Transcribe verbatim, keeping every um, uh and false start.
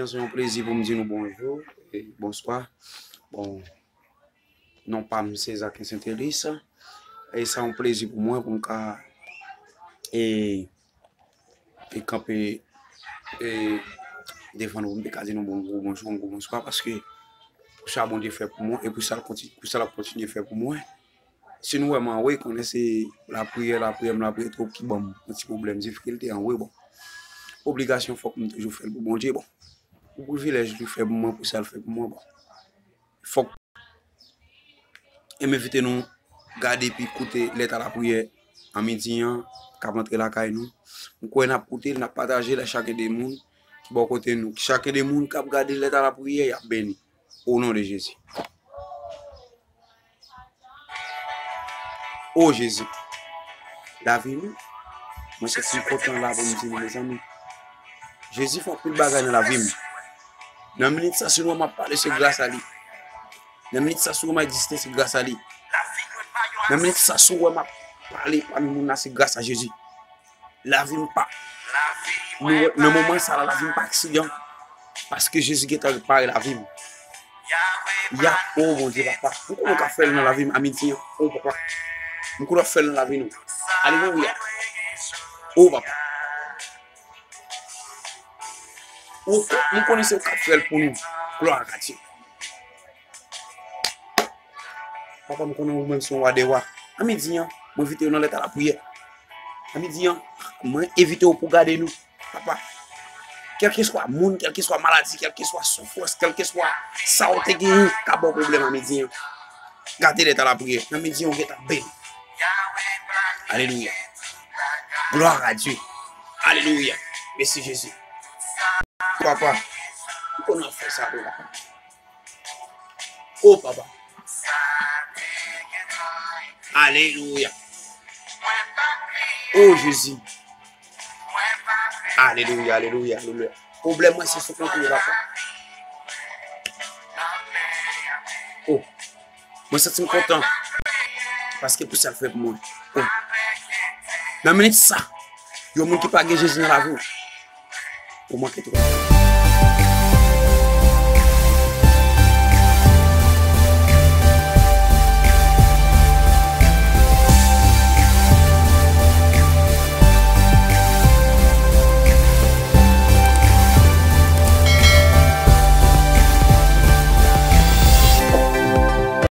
Se yon plezi pou m di nou bonjou e bonswa. Bon, non pa m se Zaken Sentelis. E sa yon plezi pou mwen pou m ka e, e kanpe e devan nou pou m te ka di nou bon, bon, bonjou, bon, bonswa, paske pou sa Bondye fè pou mwen e pou sa l konti-, pou sa l ap kontinye fè pou mwen. Si nou wè m anwe, konnen se lapriyè, lapriyè, m lapriyè twòp ki ban m yon ti pwoblèm, difikilte anwe, bon. Obligasyon fòk m toujou fè l pou Bondye, bon. Pou privilèj li fè pou mwen, pou sa l fè pou mwen, bon. Fòk e m envite nou gade epi koute lèt a lapriyè a midi an k ap antre lakay nou. M kwè n ap koute l, n ap pataje l a chak de moun ki bò kote nou. Chak de moun k ap gade lèt a lapriyè, y ap beni. O non de Jezi. O Jezi. Lavi nou. Mwen santi m kontan la pou m di nou, mezanmi. Jezi fè anpil bagay nan lavi m. Nan minit sa, si nou wè m ap pale, se gras a li. Nan minit sa, si w wè m egziste, se gras a li. Nan minit sa, si w wè m ap pale pami moun la, se gras a Jezi. Lavi m pa, nou wè, nan moman sa la, lavi m pa aksidan. Paske Jezi gentan repare lavi m. Ya, o Bondye papa, m konnen w ka fè l nan lavi m a midi an, o papa. M konnen w ap fè l nan lavi nou. Alelouya. O papa. Ou ko-, m konnen se ou k ap fè l pou nou. Glwa a Dye. Papa, m konnen ou menm se yon wa de wa. A midi an, mwen envite yo nan lèt a lapriyè. A midi an, mwen envite yo pou gade nou. Papa, kèlkeswa moun, kèlkeswa maladi, kèlkeswa soufrans, kèlkeswa sa w te genyen k ap ba w pwoblèm a midi an, gade lèt a lapriyè. Nan midi an, ou gentan beni. Alelouya. Gloire à Dieu. Alelouya. Mèsi, Jezi. Papa, ou konn ap fè sa pou papa. O papa. Alelouya. O Jezi. Alelouya, alelouya, alelouya. Pwoblèm mwen se sou kont ou, papa. O. Mwen santi m kontan. Paske pou sa l fè pou mwen. O. Nan minit sa, yon moun ki pa gen Jezi nan lavi w, ou manke twòp.